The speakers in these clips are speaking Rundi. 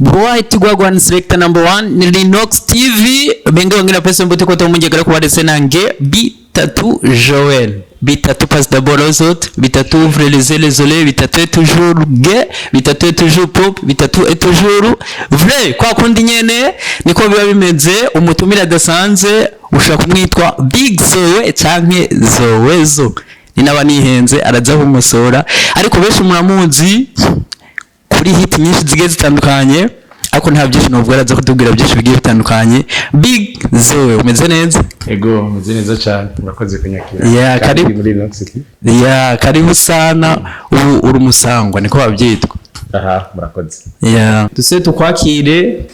White Gwagwan Selector number one ni Linox TV. Benge wengine pesa mbote kwa munjegera kwa nange Bitatu Joel. Bitatu passe d'abord aux autres. Bitatu ouvre les yeux, les oreilles. Bitatu est toujours gay. Bitatu est toujours pop. Bitatu est toujours vrai. Kwa kundi nyene niko biba bimeze. Umutumire adasanze ushobora kumwitwa Big Zoe canke Zowezo. Ninaba nihenze araza kumusora, ariko benshi muramuzi kuri hit nyinshi zigiye zitandukanye, ariko nta byinshi nubwo araza kutubwira byinshi bigiye bitandukanye. Big Zoe, umeze neza? Ego, meze neza cyane, murakoze kunyakira. Yeah, Kandi karibu. muri Linox TV. Yeah, karibu sana, ubu uri umusangwa niko babyitwa. Aha, murakoze. Yeah, duse tukwakire,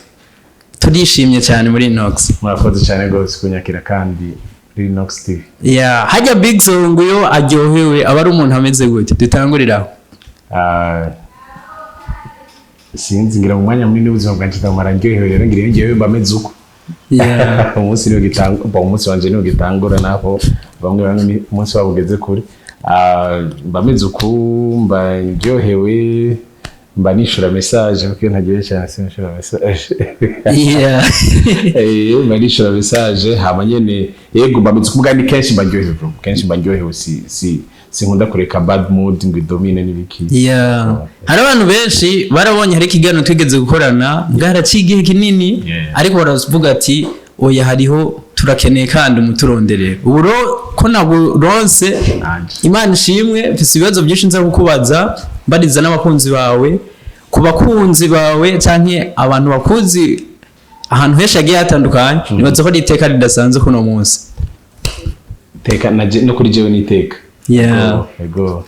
turishimye cyane muri Inox. Murakoze cyane rwose kunyakira kandi muri Linox TV. Yeah, hajya Big Zoe ngo iyo aryohewe aba ari umuntu ameze gute? Dutanguriraho. Ah, sinzi, ngira mu mwanya munini w'ubuzima bwanjye ndamara ndyohewe, rero ngira iyo ngewe mba meze uko. Umunsi niwo gitangura, umunsi wanje niwo gitangura, naho bamwe bamwe umunsi wabo ugeze kure. Ah, mba meze uku, mba ndyohewe, mba nishura message, kuko iyo ntaryohewe cyane sinishura message. Mba nishura message hama nyene. Yego, mba meze uku ni kenshi mba ndyohewe bro, kenshi mba ndyohewe, si sinkunda kureka bad mood ngo idomine n'ibiki. Yeah. Hari abantu benshi barabonye hari ikiganiro twigeze gukorana bwaraciye igihe kinini, ariko baravuga ati: "Oya, hariho turakeneye kandi umuturonderere." Ubu rero ko naburonse. Nanje. Imana ishimwe. Mfise ibibazo byinshi nza kukubaza, mbariza n'abakunzi bawe, ku bakunzi bawe canke abantu bakuzi ahantu henshi hagiye hatandukanye. Nibaza ko ari iteka ridasanzwe kuno munsi. Teka no kuri jewe niteka. Ego, ego.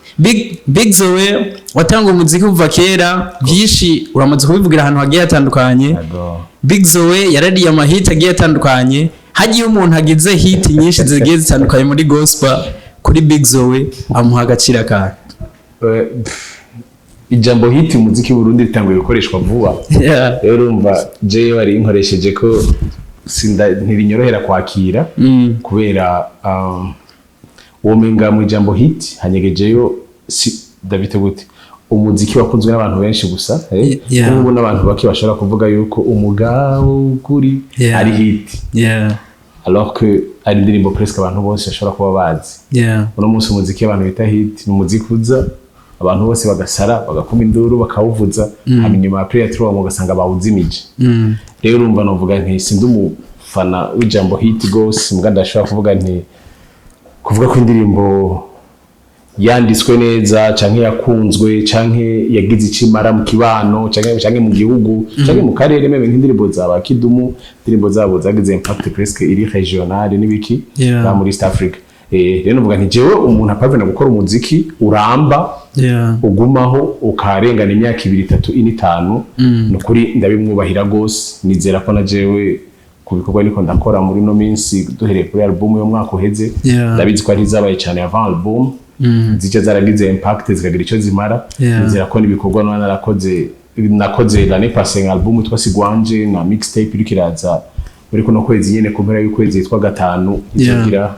Big Zoe, watanga umuziki kuva kera, byinshi uramaze kubivugira ahantu hagiye hatandukanye. Ego. Big Zoe yarariye amahit agiye atandukanye. Hagiye umuntu agize hit nyinshi zigiye zitandukanye muri gospel, kuri Big Zoe amuha agaciro akahe? Pff, ijambo hit mu muziki w'Uburundi ritanguye gukoreshwa vuba. Rero urumva jewe bari nkoresheje ko ntirinyorohera kwakira, kubera womenga mu ijambo hit hanyegejeyo si ndabite gute, umuziki wakunzwe n'abantu benshi gusa, eh? Ubu n'abantu bake bashobora kuvuga yuko umugabo kuri ari hit, alors que ari indirimbo presque abantu bose bashobora kuba bazi. Uno munsi umuziki abantu bita hit ni umuziki uza abantu bose bagasara, bagakoma induru, bakawuvuza, hanyuma inyuma ya prayer trois ugasanga bawuzimije. Rero urumva novuga nti sindi umufana w'ijambo hit gose, mbwa ndashobora kuvuga nti kuvuga ko indirimbo yanditswe neza canke yakunzwe canke yagize icyo imara mu kibano canke mu gihugu canke mu karere, même nk'indirimbo za ba Kidumu, indirimbo zabo zagize impact presque iri régionale n'ibiki, ngaha muri East Africa. Rero novuga nti jewe umuntu apavena gukora umuziki uramba, ugumaho ukarengana imyaka 2, 3, 4, 5, ni ukuri ndabimwubahira gose. Nizera ko na jewe ku bikorwa niko ndakora muri no minsi, duhereye kuri album y'umwaka uheze, ndabizi ko ari zabaye cyane avant album zica zaragize impact, zikagira icyo zimara. Nizera ko n'ibikorwa naba narakoze, nakoze l'année passée nka album yitwa Sigwanje na mixtape iriko iraza muri kuno kwezi nyene, ku mpera y'ukwezi yitwa gatanu, izogira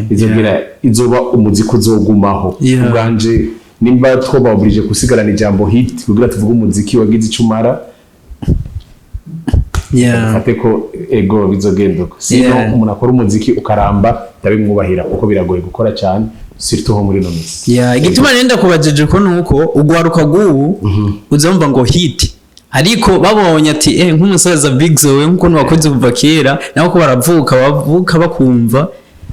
izogira izoba umuziki uzogumaho. Ubwanje nimba twoba obligé gusigarana ijambo hit kugira tuvuge umuziki wagize icyo umara, fate ko ego bizogenda uko. Sino umuntu akora umuziki ukaramba ndabimwubahira, kuko biragoye gukora cyane, surtout ho muri no misi. Yeah, igituma nenda kubajije ko nuko ugwaruka gubu uzumva ngo hit, ariko babonye ati nk'umusaza Big Zoe, nk'ukuntu wakoze kuva kera, nabo ko baravuka bavuka bakumva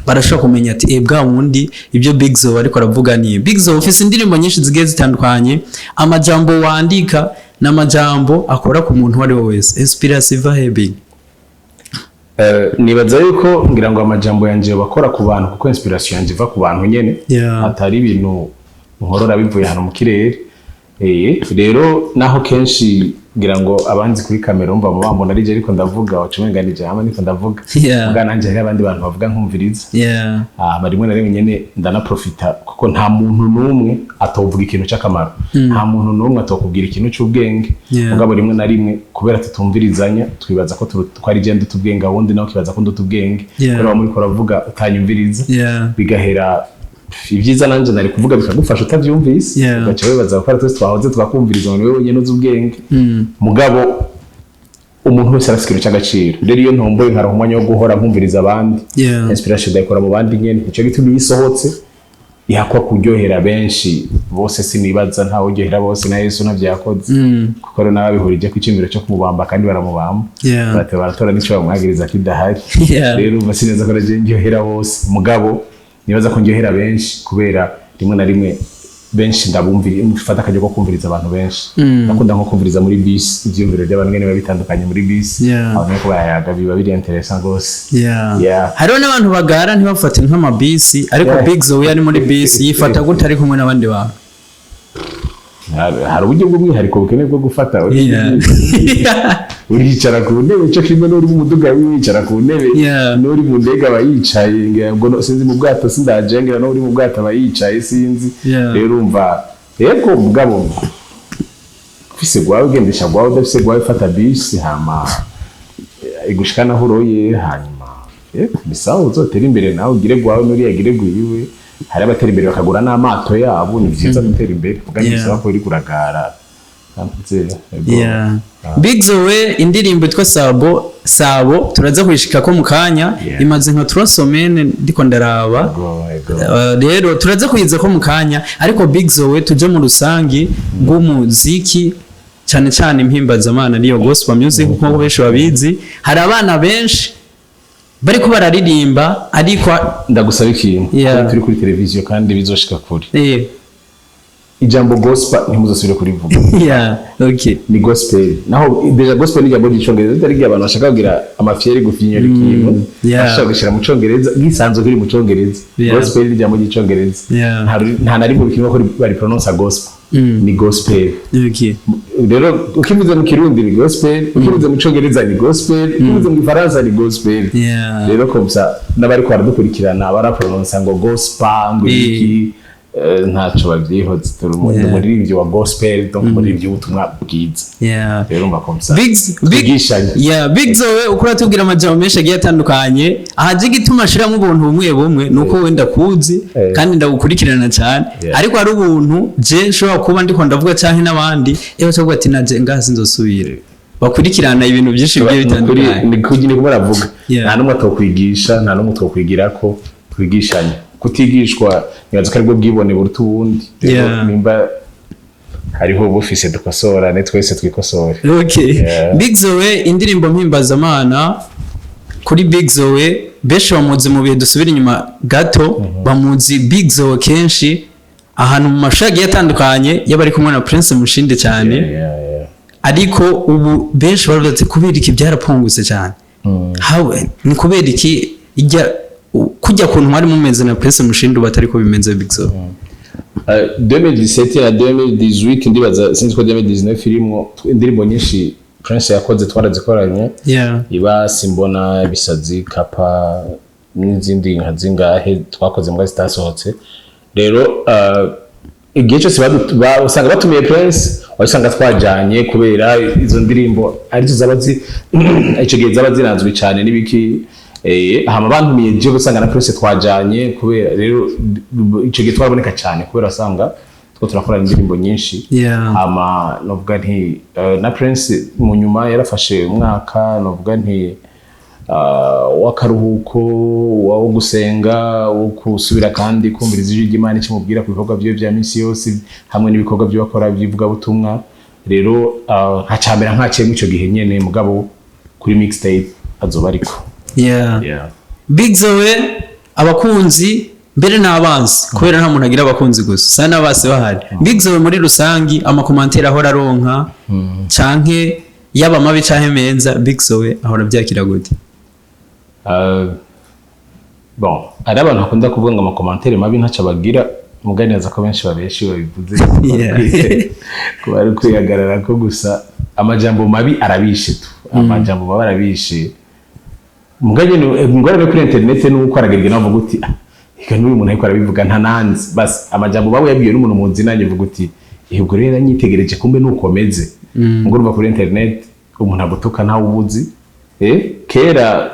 barashobora kumenya ati bwa wundi ibyo Big Zoe ariko aravuga ni Big Zoe. Ufise indirimbo nyinshi zigiye zitandukanye, amajambo wandika n'amajambo akora ku muntu uwo ari we wese. Inspiration iva he, Big? Nibaza yuko ngira ngo amajambo yanje bakora ku bantu kuko inspiration yanje iva ku bantu nyene, atari ibintu nkorora bivuye ahantu mu kirere. Rero naho kenshi ngira ngo abanzi kuri kamera umva mu bambona ari je ariko ndavuga, waca umenga ni jewe niko ndavuga. Muga nanje hari abandi bantu bavuga nkumviriza. Ah, rimwe na rimwe nyene ndanaprofita, kuko nta muntu n'umwe atovuga ikintu c'akamaro, nta muntu n'umwe atokubwira ikintu c'ubwenge. Mugabo rimwe na rimwe kubera tutumvirizanya, twibaza ko ko ari je nduta ubwenge, awundi nawe ukibaza ko nduta ubwenge, kubera wamuriko uravuga utanyumviriza, bigahera. Ibyiza nanje nari kuvuga bikagufasha utavyumvise, ugaca wibaza ko ari twese twahoze twakumviriza ngo niwe wenyine uzi ubwenge. Mugabo umuntu wese arafise ikintu cy'agaciro. Rero iyo ntomboye nkaronka umwanya wo guhora nkumviriza abandi, inspiration ndayikora mu bandi nyene. Nico gituma iyo isohotse ihakwa kuryohera benshi. Bose sinibaza, ntawe uryohera bose, na Yesu ntavyo yakoze, kuko rero n'ababihurije ku iciyumviro cyo kumubamba kandi baramubamba, baratora n'ico bamwagiriza kidahari. Rero umva, sineza ko naje ndyohera bose, mugabo nibaza ko ndyohera benshi, kubera rimwe na rimwe benshi ndabumvira, mfata akaryo ko kumviriza abantu benshi. Ndakunda nko kumviriza muri bisi ivyiyumviro by'abantu ngene biba bitandukanye muri bisi, abantu bariko barayaga, biba biri intéressant gose. Hariho n'abantu bagara ntibafate nk'amabisi, ariko Big Zoe ari muri bisi yifata gute ari kumwe n'abandi bantu? Hari uburyo bw'umwihariko bukenewe bwo gufata. Uricara ku ntebe cyo kimwe n'uri mu muduga wicara ku ntebe, n'uri mu ndege aba yicaye, ngira ngo sinzi mu bwato sindaje, ngira n'uri mu bwato aba yicaye, sinzi. Rero urumva, yego, mugabo ufise gwawe ugendesha gwawe, udafise gwawe fata bisi, hama igushikana aho uroye. Hanyuma yego, ni sawa, uzotera imbere nawe ugire gwawe, n'uriya agire gwiwe. Hari abatera imbere bakagura n'amato yabo. Ni vyiza gutera imbere, muga ntibisaba ko uriko uragara. Nze, yego. Big Zoe, indirimbo yitwa Sabo Sabo turaza kuyishikako mu kanya. Imaze nka 3 semaines ndiko ndaraba. Yego, yego. Rero turaza kuyiza ko mu kanya, ariko Big Zoe, tuje mu rusangi bw'umuziki, cyane cyane impimbazamana, niyo gospel music nkuko benshi babizi. Hari abana benshi bariko bararirimba, ariko Ndagusaba ikintu. Kuko turi kuri televiziyo kandi bizoshika kure, ijambo gospel ntimuzosubire kurivuga. Yeah, okay. Ni gospel. Naho déjà gospel ni ijambo ry'icongereza, bitari igihe abantu bashaka kugira amafyeri, gufinyora ikintu, bashaka gushyira mu congereza gisanzwe kiri mu congereza. Gospel ni ijambo ry'icongereza. Nta na rimwe bikinwa ko bari pronounce gospel, ni gospel. Rero ukivuze mu Kirundi ni gospel, ukivuze mu Congereza ni gospel, ukivuze mu Gifaransa ni gospel. Rero comme ça n'abariko baradukurikirana baraprononsa ngo gospel, ngo iki, ntaco bavyihoze. Turi umuririmbyi wa gospel, donc umuririmbyi w'ubutumwa bwiza. Rero umva, comme ça twigishanye. Yeah, Big Zoe, uko uratubwira amajambo menshi agiye atandukanye, ahaje igituma ashiramo ubuntu bumwe bumwe nuko wenda kuzi kandi ndagukurikirana cyane. Ariko hari ubuntu je nshobora kuba ndiko ndavuga canke n'abandi ewe bacavuga ati naje ngaha sinzosubira bakurikirana ibintu byinshi bigiye bitandukanye. Ni kuri niko baravuga. Nta n'umwe atokwigisha, nta n'umwe twokwigira ko twigishanya. Kutigishwa nibaza ko aribwo bwibone buruta ubundi. Rero nimba hariho bufise dukosorane, twese twikosore. Big Zoe, indirimbo mpimbazamana kuri Big Zoe, benshi bamuzi mu bihe dusubira inyuma gato, bamuzi Big Zoe kenshi ahantu mu mashuri agiye atandukanye yaba ari kumwe na Prince Mushindi cyane. Ariko ubu benshi baravuga ati kubera iki byarapungutse cyane? Hawe ni kubera iki ijya kujya kuntu mwari mumeze na Prince Mushindi ubu atari ko bimeze, Big Zoe? 2017 na 2018, ndibaza, sinzi ko 2019 irimwo indirimbo nyinshi Prince yakoze twarazikoranye, iba simbona ibisazi kapa n'izindi nka zingahe twakoze mbwa zitasohotse. Rero igihe cyose usanga batumiye Prince, wasanga twajanye, kubera izo ndirimbo arizo zaba zi ico gihe zaba ziranzwe cyane n'ibiki. Hama bantumiye je gusanga na Prince twajanye, kubera rero ico gihe twaraboneka cyane, kubera wasanga two turakorana indirimbo nyinshi. Hama novuga nti na Prince mu nyuma yarafashe umwaka, novuga nti w'akaruhuko, wo gusenga, wo gusubira kandi kumviriza ijwi ry'Imana ikimubwira ku bikorwa byiwe bya minsi yose hamwe n'ibikorwa byo bakora by'ivugabutumwa. Rero nkacambera nkaciyemo ico gihe nyene, mugabo kuri mixtape azoba ariko. Big Zoe, abakunzi mbere n'abanzi, kubera nta muntu agira abakunzi gusa, usanga n'abasi bahari. Big Zoe muri rusangi, ama commentaires ahora aronka, canke yaba mabi canke meza, Big Zoe ahora abyakira gute? Bon, hari abantu bakunda kuvuga ngo ama commentaires mabi ntaco bagira, mugani neza ko benshi babeshi babivuze ko bari kwihagarara ko gusa. Amajambo mabi arabishe tu, amajambo mabi arabishe. Mugani ingorane kuri internet ni uko aragerwa navuga uti: "Ah, eka n'uyu muntu ariko arabivuga ntananzi." Basi amajambo bawe yabwiye n'umuntu muzi, nanjye uvuga uti: "Eh, ubwo rero yanyitegereje, kumbe nukomeze." Ngo urumva, kuri internet umuntu agutuka ntawe ubuzi. Kera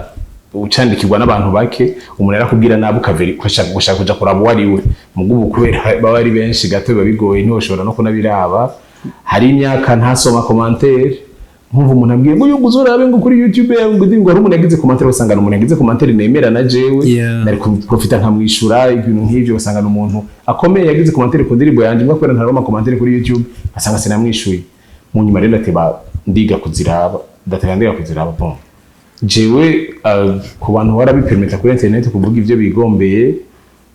Ucandikirwa n'abantu bake, umuntu arakubwira nabi ukaveri gushaka kuja kuraba uwo ari we. Mugubu kubera baba ari benshi gato, biba bigoye, ntiwoshobora no kunabiraba. Hari imyaka ntasoma commentaire, nkumva umuntu ambwiye ngo yuko uzorabe ngo kuri YouTube yawe ngo hari umuntu yagize commentaire, usanga umuntu yagize commentaire nemera na jewe nari kuprofita nkamwishura, ibintu nk'ivyo. Usanga umuntu akomeye yagize commentaire ku ndirimbo yanje mbwa kubera ntaroma commentaire kuri YouTube, asanga sinamwishuye. Mu nyuma rero ndateba ndiga kuziraba, ndateba ndiga kuziraba. Bon, jewe ku bantu barabipermeta kuri internet kuvuga ivyo bigombeye,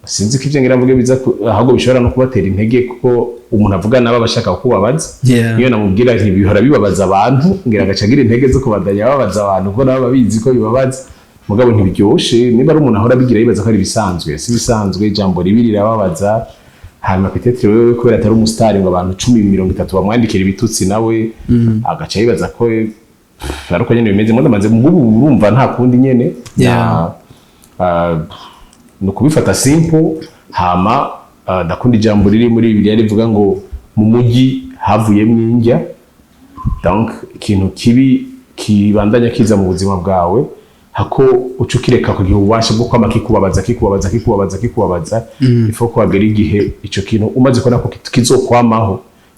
sinzi ko ivyo ngira mvuge biza ahubwo bishobora no kubatera intege, kuko umuntu avuga nabo abashaka kubabaza. Iyo namubwira nti bihora bibabaza abantu, ngira agaca agira intege zo kubandanya babaza abantu, kuko nabo babizi ko bibabaza. Mugabo ntibiryoshe niba ari umuntu ahora abigira yibaza ko ari ibisanzwe. Si ibisanzwe, ijambo ribi rirababaza. Hanyuma peut-être wewe kubera atari umusitari ngo abantu 10, 30 bamwandikira ibitutsi, nawe agaca yibaza ko pff, ariko nyene bimeze. Ndamaze mugubu urumva nta kundi nyene. Ni ukubifata simple. Hama ndakunda ijambo riri muri Bibiliya rivuga ngo mu mujyi havuyemo indya. Donc ikintu kibi kibandanya kiza mu buzima bwawe, hako uca ukireka kugira ububasha bwo kwama kikubabaza, kikubabaza, kikubabaza, kikubabaza, il faut ko hagera igihe ico kintu umaze kubona ko kizokwamaho,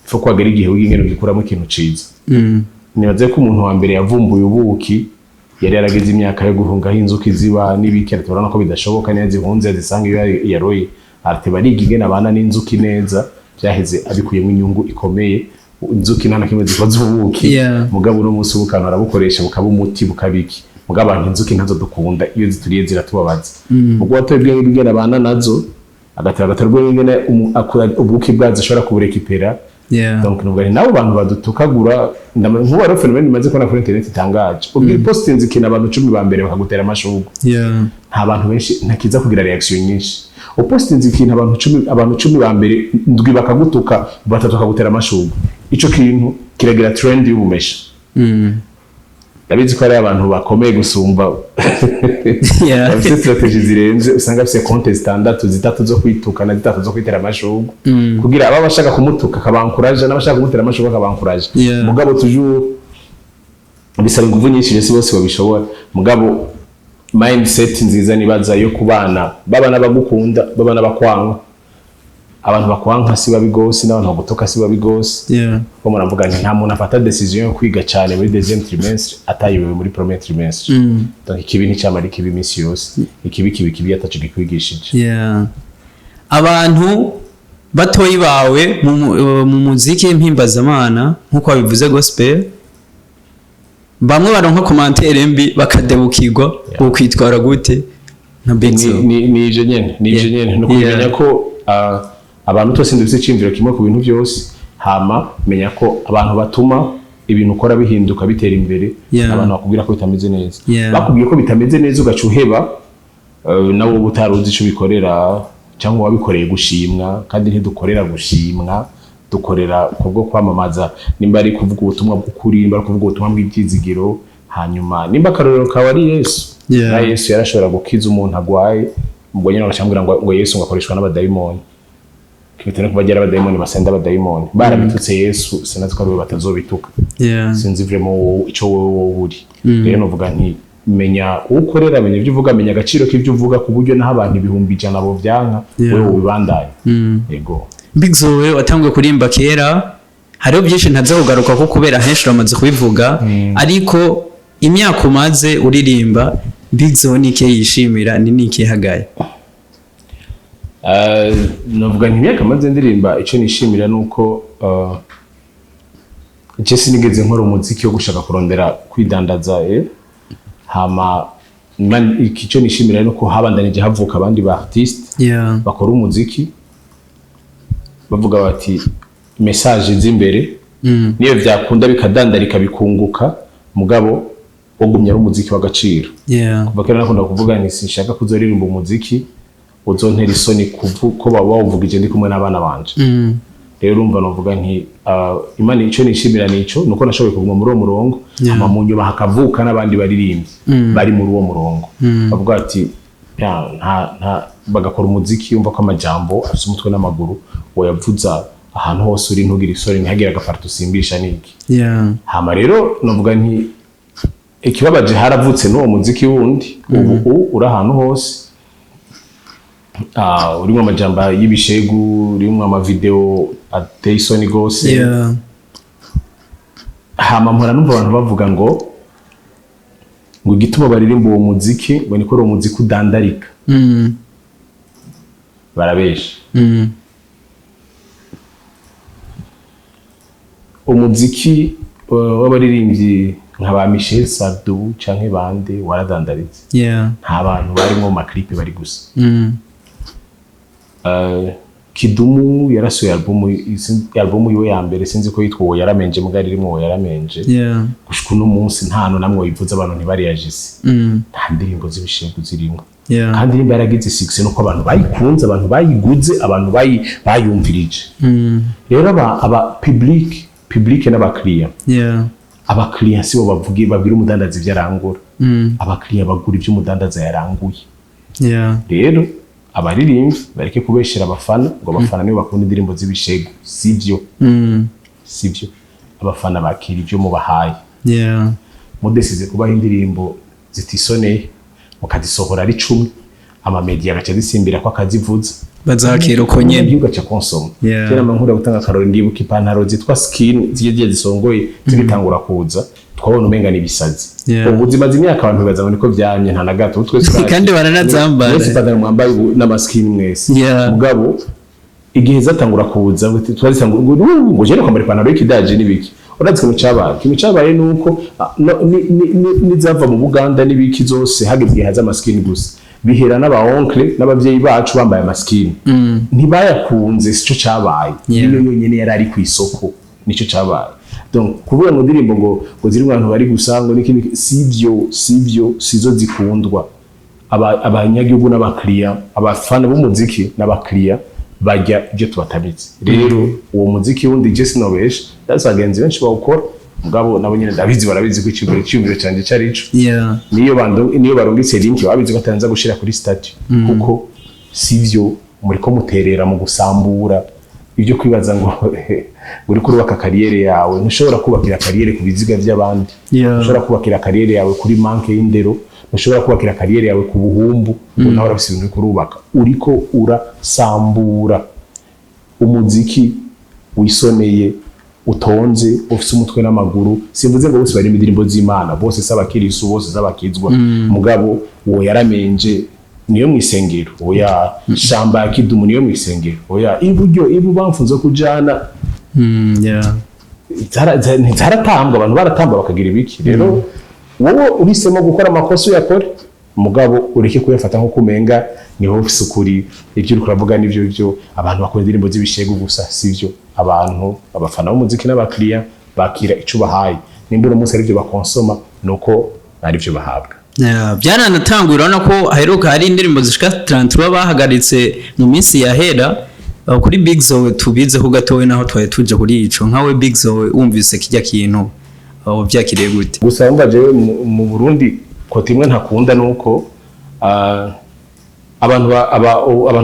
il faut ko hagera igihe wiga ingene ugikuramo ikintu ciza. Nibaze ko umuntu wa mbere yavumbuye ubuki yari yarageze imyaka yo guhunga aho inzuki ziba n'ibiki, turabona ko bidashoboka, niyo zihunze zisanga iyo yaroye, arateba ariga ingene abana n'inzuki neza. Byaheze abikuyemo inyungu ikomeye. Inzuki nta na kimwe zikoze ubuki. Mugabo uno munsi ubukantu arabukoresha bukaba umuti, bukabiki. Mugabo abantu inzuki ntazo dukunda, iyo zituriye ziratubabaza. Ubwo watoye ubwenge bw'ingene abana nazo, agatera agatera ubwenge ingene ubuki bwazo ashobora kuburekipera. Donc nubwo ari nabo bantu badutukagura, nkubu hariho phénomène imaze kubona kuri internet itangaje. Ubwo postinze ikintu, abantu 10 ba mbere bakagutera amashurwe. Nta bantu benshi, ntakiza kugira réaction nyinshi. Upostinze ikintu, abantu 10 ba mbere, ndwi bakagutuka, batatu bakagutera amashurwe, ico kintu kiragira trend y'ubumesha. Ndabizi ko hari abantu bakomeye gusumba bafite stratégie zirenze, usanga bafite konte zitandatu, zitatu zo kwituka na zitatu zo kwitera amashurwe, kugira aba bashaka kumutuka akabankuraje n'abashaka kumutera amashurwe akabankuraje. Mugabo toujours bisaba ingufu nyinshi, rero si bose babishobora. Mugabo mindset nziza nibaza yo kubana, baba n'abagukunda, baba n'abakwanga. Abantu bakwanka si babi gose, n'abantu bagutuka si babi gose. Ko muravuga nti nta muntu afata décision yo kwiga cyane muri deuxième trimestre atayobewe muri premier trimestre. Donc ikibi nticyamara ikibi iminsi yose, ikibi kibi kibi ataco gikwigishije. Abantu batoyi bawe mu muziki mpimbazamana, nk'uko babivuze gospel, bamwe baronka commentaire mbi bakadebukirwa, ukwitwara gute nka Big Zo? Ni ivyo nyene, ni ivyo nyene, ni ukumenya ko abantu twese dufise iciyumviro kimwe ku bintu byose. Hama menya ko abantu batuma ibintu ukora bihinduka, bitera imbere, abantu bakubwira ko bitameze neza. Bakubwiye ko bitameze neza ugaca uheba, nawe uba utari uzi ico ubikorera cyangwa wabikoreye gushimwa. Kandi ntidukorera gushimwa, dukorera kubwo kwamamaza, nimba ari kuvuga ubutumwa bw'ukuri, nimba ari kuvuga ubutumwa bw'ibyizigiro. Hanyuma nimba akarorero kawe ari Yesu, na Yesu yarashobora gukiza umuntu agwaye, ubwo nyine bagacambwira ngo Yesu ngo akoreshwa n'abadayimoni, bitewe no kuba agira abadayimoni, basenda abadayimoni. Barabitutse Yesu, sinazi ko ari we batazobituka. Sinzi vraiment wowe ico wowe uri. Rero novuga nti menya uwo ukorera, menya ibyo uvuga, menya agaciro k'ibyo uvuga, ku buryo naho abantu 100,000 bo vyanka, wewe ubibandanye. Yego. Big Zoe, watanguye kuririmba kera, hariho byinshi ntaza kugaruka ko kubera henshi uramaze kubivuga, ariko imyaka umaze uririmba, Big Zoe ni ikihe yishimira, ni n'ikihe hagaye? Novuga nti imyaka maze ndirimba, icyo nishimira ni uko je sinigeze nkora umuziki wo gushaka kurondera kwidandaza. Hama icyo nishimira ni uko habandanije havuka abandi ba artiste bakora umuziki bavuga bati message z'imbere, niyo vyakunda bikadandarika bikunguka, mugabo wogumya ari umuziki w'agaciro. Kuva kera nakunda kuvuga nti sinshaka kuzoririmba umuziki uzontera isoni ko baba bawuvugije ndi kumwe n'abana banje. Rero urumva novuga nti Imana, icyo nishimira nico nuko nashoboye kuguma muri uwo murongo. Hama mu nyuma hakavuka n'abandi baririmbyi bari muri uwo murongo, bavuga ati ya, nta bagakora umuziki yumva ko amajambo afise umutwe n'amaguru, woyavuza ahantu hose uri ntugire isoni, ntihagire agafarito usimbisha niki. Hama rero novuga nti Ikibabaje, haravutse n'uwo muziki wundi ubu uri ahantu hose. Urimo amajambo y'ibishegu, urimo amavideo ateye isoni gose. Hama mpora numva abantu bavuga ngo igituma baririmba uwo muziki ngo niko uwo muziki udandarika. Barabesha. Umuziki w'abaririmbyi nka ba Michel Sardou canke bande waradandaritse. Nta bantu barimo mu maklipe bari gusa. Kidumu yarasuye album yiwe ya mbere, sinzi ko yitwa uwo yaramenje, muga ririmo uwo yaramenje. Gushika uno munsi nta hantu namwe wivuza abantu ntibariyagise. Nta ndirimbo z'ibishegu zirimo. Kandi nimba yaragize success, nuko abantu bayikunze, abantu bayiguze, abantu bayumvirije. Rero aba public n'abakiriya, abakiriya sibo bavuge babwira umudandaza ibyo arangura. Abakiriya bagura ibyo umudandaza yaranguye. Rero abaririmbyi bareke kubeshera abafana ngo abafana nibo bakunda indirimbo z'ibishegu. Sivyo. Sivyo, abafana bakira ibyo mubahaye. Mudesize kubaha indirimbo zitisoneye, mukazisohora ari 10, amamedia agaca zisimbira ko akazivuza. Bazakira uko nyene. Igihugu aca konsoma. Kera nkunda gutanga akarori, ndibuka ipantaro zitwa skin zigiye zisongoye zigitangura kuza, twabona umenga ni ibisazi. Ubu zimaze imyaka, abantu bibaza ngo niko vyamye. Nta na gato. Ubu twese Kandi baranazambara. Mwese ipantaro mwambaye ubu n'amaskini mwese. Mugabo igihe zatangura kuza twazitangura ngo ngo jene kwambara ipantaro y'ikidaji n'ibiki. Urazi ikintu cabaye? Ikintu cabaye nuko nizava mu Buganda n'ibiki zose, hageze igihe haza amaskini gusa, bihera n'aba oncle n'abavyeyi bacu bambaye amaskini, ntibayakunze. Sico cabaye. Niyo yonyene yari ari ku isoko, nico cabaye. Donc kuvuga ngo ndirimbo ngo ziri mu bantu bari gusa ngo niki niki, sivyo, sivyo, sizo zikundwa. Abanyagihugu n'abakiriya, abafana b'umuziki n'abakiriya bajya ibyo tubatamitse. Rero uwo muziki wundi je sinobesha, ndazi abagenzi benshi bawukora, mugabo nabo nyene ndabizi, barabizi ko iciyumviro canje cari ico. Niyo barungitse link, babizi ko ataranza gushira kuri statut, kuko sivyo. Muriko muterera mu gusambura ibyo kwibaza ngo uri kurubaka carrière yawe. Ntushobora kubakira carrière ku biziga by'abandi. Ntushobora kubakira carrière yawe kuri manque y'indero. Ntushobora kubakira carrière yawe ku buhumbu. Ngo nawe urafise ibintu uriko urubaka, uriko urasambura umuziki wisoneye, utonze, ufise umutwe n'amaguru. Simvuze ngo bose bari indirimbo z'Imana, bose si abakirisu, bose si abakizwa. Mugabo uwo yaramenje niyo mwisengero, oya. Shamba ya Kidumu niyo mwisengero, oya. Iburyo ibubamfu zo kujana ntizaratambwa, abantu baratamba bakagira ibiki. Rero wowe uhisemo gukora amakosa, uyakore, mugabo ureke kuyafata nko kumenga niho ufise ukuri, ibyo uriko uravuga nivyo byo. Abantu bakora indirimbo z'ibishegu gusa, sivyo. Abantu, abafana b'umuziki n'abakiriya bakira ico bahaye. Nimba uno munsi arivyo bakonsoma, nuko arivyo bahabwa. Yeah, byaranatanguye. Urabona ko haheruka hari indirimbo zishika 33 bahagaritse mu minsi yahera. Kuri Big Zoe tubizeho gatowe, naho twari tuje kuri ico. Nkawe Big Zoe, wumvise kijya kintu, vyakiriye gute? Gusa wumva jewe mu Burundi côté imwe ntakunda nuko abantu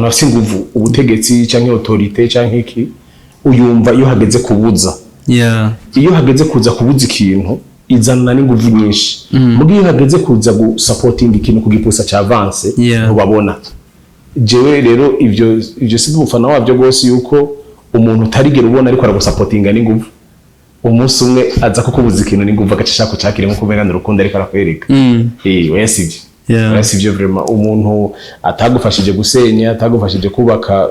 bafise inguvu, ubutegetsi canke autorité canke iki, uyumva iyo hageze kubuza. Iyo hageze kuza kubuza ikintu, izana n'inguvu nyinshi. Muga iyo hageze kuza gusapotinga ikintu, kugipusa ca avance, ntubabona. Jewe rero ivyo si umufana wabyo rwose, yuko umuntu utarigera ubona ariko aragusapotinga n'inguvu, umunsi umwe aza kukubuza ikintu n'inguvu, agaca ashaka kucakira nko kumenga urukundo ariko arakwereka. Oya, sivyo. Oya, sivyo vraiment. Umuntu atagufashije gusenya, atagufashije kubaka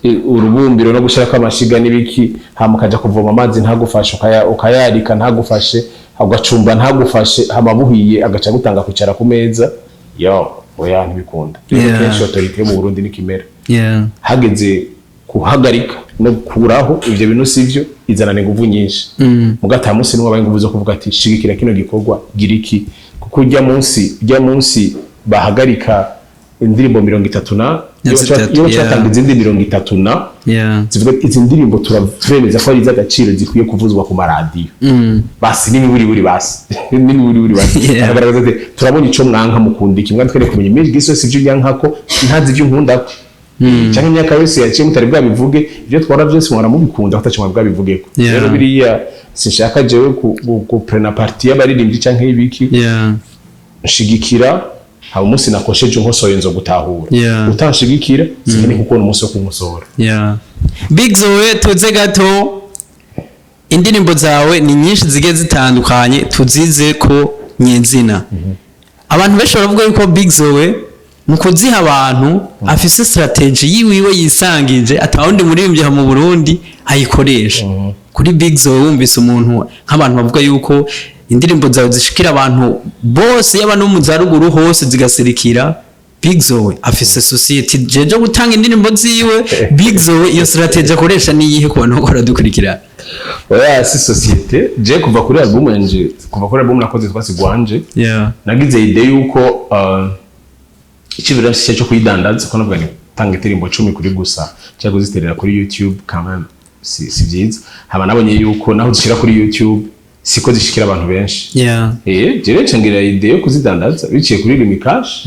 urubumbiro no gushirako amashiga n'ibiki, hama ukaja kuvoma amazi ntagufashe, ukayarika ntagufashe, ugacumba ntagufashe, hama buhiye agaca gutanga kwicara ku meza yo, oya, ntibikunda. Rero kenshi autorité yo mu Burundi nikimera. Hageze kuhagarika no gukuraho ivyo bintu sivyo, izanana inguvu nyinshi. Muga ata munsi n'umwe abaye inguvu zo kuvuga ati shigikira kino gikorwa, gira iki, kuko ujya munsi bahagarika indirimbo 30 na Na zitatu, iyo baca batanga izindi 30 na zivuga ati, izi ndirimbo turemeza ko ari iz'agaciro, zikwiye kuvuzwa ku maradiyo. Basi n'imiburiburi, basi n'imiburiburi, basi. Baragaragaza ati turabona ico mwanka, mukunda iki, mwatwereka kumenya imijwi yose ivyo unyankako, ntazi ivyo nkundako, canke imyaka yose yaciye mutari bwabivuge, ibyo twara byose mwara mubikunda, ataco mwari bwabivugeko. Rero biriya Sinshaka jewe guprena partie y'abaririmbyi canke y'ibiki. Nshigikira, haba umunsi nakosheje unkosoye nzo gutahura. Utanshigikira, sinkeneye kukubona umunsi wo kunkosora. Yeah. Big Zoe, tuze gato, indirimbo zawe ni nyinshi zigiye zitandukanye, tuzize ko nyezina. Abantu benshi baravuga yuko Big Zoe mu kuziha abantu afise strategy yiwiwe yisangije, atawundi muririmbyi aha mu Burundi ayikoresha. Kuri Big Zoe, wumvise umuntu nk'abantu bavuga yuko indirimbo zawe zishikira abantu bose, yaba no mu za ruguru hose zigasirikira, Big Zoe afise society jeje gutanga indirimbo ziwe. Big Zoe, iyo strategy akoresha ni iyihe ku bantu bakora dukurikira? Oya, si société. Je kuva kuri album yanje, kuva kuri album nakoze Twasigwanje, nagize idée yuko icibiro cyo kuyidandaza, ko navuga ni tanga indirimbo 10 kuri gusa cyangwa kuziterera kuri YouTube quand même si vyiza. Haba nabonye yuko naho zishira kuri YouTube siko zishikira abantu benshi. Eh, je rero ngira idée yo kuzidandaza biciye kuri Lumicash.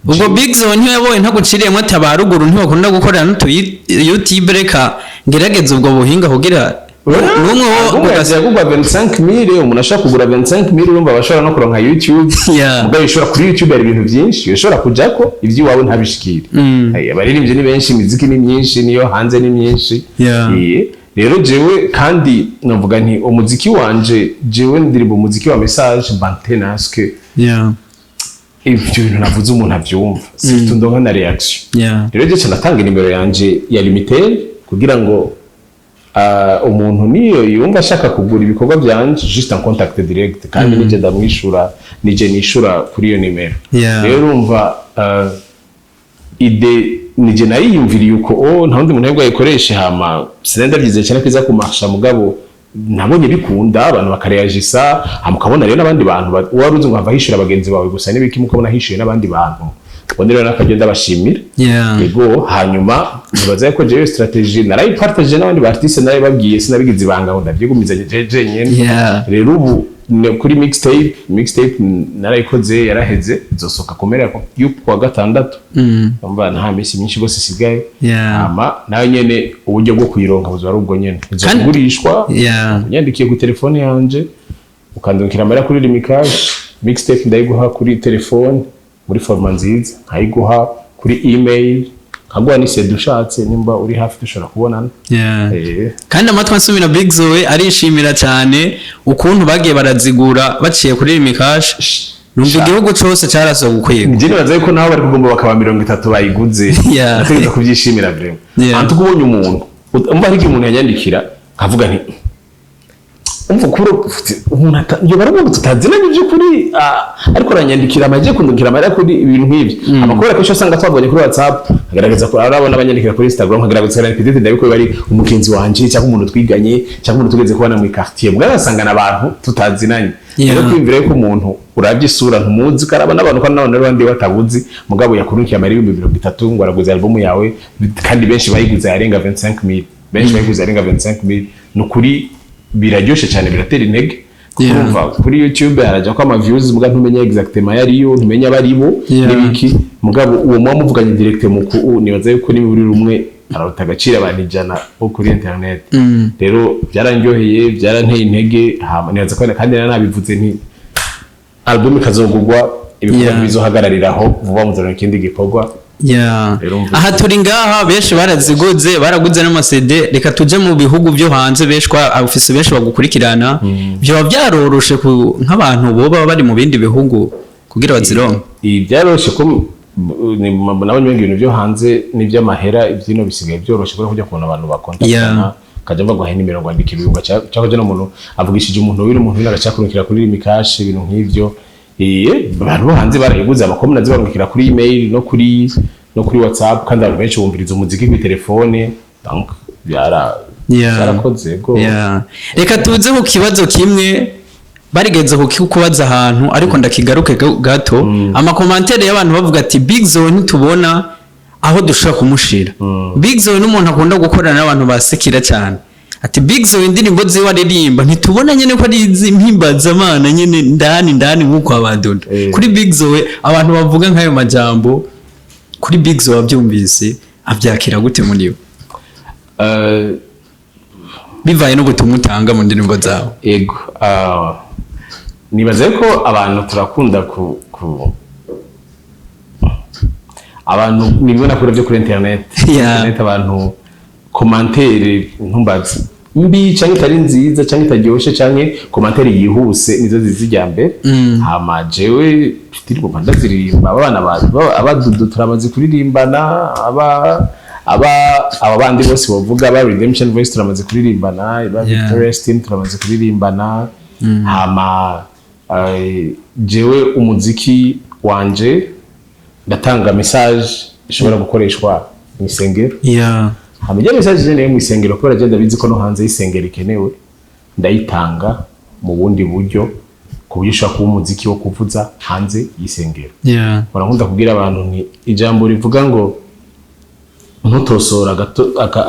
Ubwo Big Zoe ntiyabonye ntaguciriyemo ati abaruguru ntibakunda gukorera n'utu YouTube, reka ngerageze ubwo buhinga kugira n'umwe wo Album yanjye yagurwa 25,000. Umuntu ashaka kugura 25,000, urumva abashobora no kuronka YouTube. Mugabo ishobora kuri YouTube hari ibintu byinshi ushobora kujako iby'iwawe ntabishikire. Abaririmbyi ni benshi, imiziki ni myinshi, niyo hanze ni myinshi. Rero jewe kandi novuga nti umuziki wanje, jewe ndirimba umuziki wa message mbantenaske. Ivyo bintu navuze umuntu avyumva, surtout ndonka na réaction. Rero je natanga nimero yanje ya Lumitel kugira ngo umuntu niyo yumva ashaka kugura ibikorwa byanje, juste en contact direct, kandi nije ndamwishura, nije nishura kuri iyo nimero. Rero urumva, idée nije nayiyumviriye uko, oh, nta wundi muntu yabwo ayikoreshe. Hama sinari ndavyizeye cyane ko iza kumarsha, mugabo nabonye bikunda, abantu bakareyagisa. Hama ukabona rero n'abandi bantu wari uzi ngo hava hishura bagenzi bawe gusa n'ibiki, mukabona hishuye n'abandi bantu. Ubwo rero nakajya ndabashimira. Yego, hanyuma nibaza ko jewe stratégie narayipartage n'abandi ba artiste, narayibabwiye, sinabigize ibanga ngo ndavyigumiza jenyene. Rero ubu kuri mixtape narayikoze, yaraheze, izosoka ku mpera y'ukwa gatandatu. Umva, nta minsi myinshi rwose isigaye. Hama nayo nyene uburyo bwo kuyironka buzoba ari ubwo nyene, izogurishwa unyandikiye ku telefone yanje, ukandungikira amahera kuri Lumicash, mixtape ndayiguha kuri telefone muri format nziza, nkayiguha kuri email, nkaguha ni CD ushatse, nimba uri hafi dushobora kubonana. Kandi amatwi ansumira, Big Zoe arishimira cyane ukuntu bagiye barazigura baciye kuri Lumicash, numva igihugu cose cyarasohoka ukwego. Njye nibaza yuko naho bari kugomba bakaba 30 bayiguze, nategereza kubyishimira vraiment. Antuko ubonye umuntu, umva, hari igihe umuntu yanyandikira nkavuga nti umva kuri umuntu yoba ari umuntu tutazinanye by'ukuri, ariko aranyandikira amagiye kundungikira amahera kuri ibintu nk'ibyo. Amakuru akenshi usanga twavuganye kuri WhatsApp, agaragaza ko arabona abanyandikira kuri Instagram, nkagaragaza ko peut-être ndabiko bari umugenzi wanje cyangwa umuntu twiganye cyangwa umuntu tugeze kubana mu quartier, mbwa asanga abantu tutazinanye. Rero kwiyumvira yuko umuntu uravye isura ntumuzi, karaba n'abantu kandi n'abantu n'abandi batabuzi, mugabo yakurunkiye amahera 30,000 ngo araguze album yawe, kandi benshi bayiguze arenga 25,000, benshi bayiguze arenga 25,000, ni ukuri biraryoshe cyane, biratera intege. Kuko urumva kuri YouTube harajya ko ama views, muga ntumenya exactement yariyo, ntumenya abaribo n'ibiki. Mugabo uwo muba muvuganye direct mu ku nibaza yuko niba uri rumwe araruta agaciro abantu 100 bo kuri internet. Rero byarandyoheye, byaranteye intege. Hama nibaza ko kandi nari nabivuze nti album ikazogurwa, ibikorwa ntibizohagarariraho, vuba muzana ikindi gikorwa. Rero Aha turi ngaha, benshi baraziguze, baraguze n'ama CD. Reka tuje mu bihugu byo hanze, benshi kwa afise benshi bagukurikirana, byoba byaroroshe nk'abantu boba bari mu bindi bihugu kugira bazironke? Ibi byaroroshye ko nabonye ibintu byo hanze n'iby'amahera, ibyino bisigaye byoroshye kubera kujya kubona abantu bakontakana, ukajya baguha nimero ngo andike ibirungo, cyangwa ujya n'umuntu avugishije umuntu w'iri umuntu w'ino agacakurikira kuri Lumicash, ibintu nk'ivyo. Abantu bo hanze barayiguze, amakomune azibarungikira kuri email no kuri WhatsApp, kandi abantu benshi bumviriza umuziki kuri telefone, donc byara byarakoze go. Reka tuze ku kibazo kimwe barigeze kukubaza ahantu, ariko ndakigaruke gato. Ama commentaires y'abantu bavuga ati Big Zoe ntitubona aho dushobora kumushira. Big Zoe n'umuntu akunda gukorana n'abantu basekira cyane, ati Big Zoe indirimbo ziwe aririmba ntitubona nyene ko ari iz'impimbazamana nyene ndani ndani nk'uko abadodo. Kuri Big Zoe, abantu bavuga nk'ayo majambo kuri Big Zoe, wabyumvise abyakira gute muri we? Bivaye n'ubutumwa utanga mu ndirimbo zawe. Ego, nibaza ko abantu turakunda ku abantu nibona kure byo kuri internet. Internet, abantu commentaire, ntumbaze, mbi canke itari nziza canke itaryoshe canke commentaire yihuse, nizo ziza ijya mbere. Hama jewe indirimbo ndaziririmba, abana abadudu turamaze kuririmbana, aba bandi bose bavuga aba Redemption Voice turamaze kuririmbana, aba Victorious Team turamaze kuririmbana. Hama jewe umuziki wanje ndatanga message ishobora gukoreshwa mu isengero. Hama ijya message igenewe mu isengero, kubera je ndabizi ko no hanze y'isengero ikenewe, ndayitanga mu bundi buryo, ku buryo ushobora kuba umuziki wo kuvuza hanze y'isengero. Nkunda kubwira abantu nti ijambo rivuga ngo ntutosora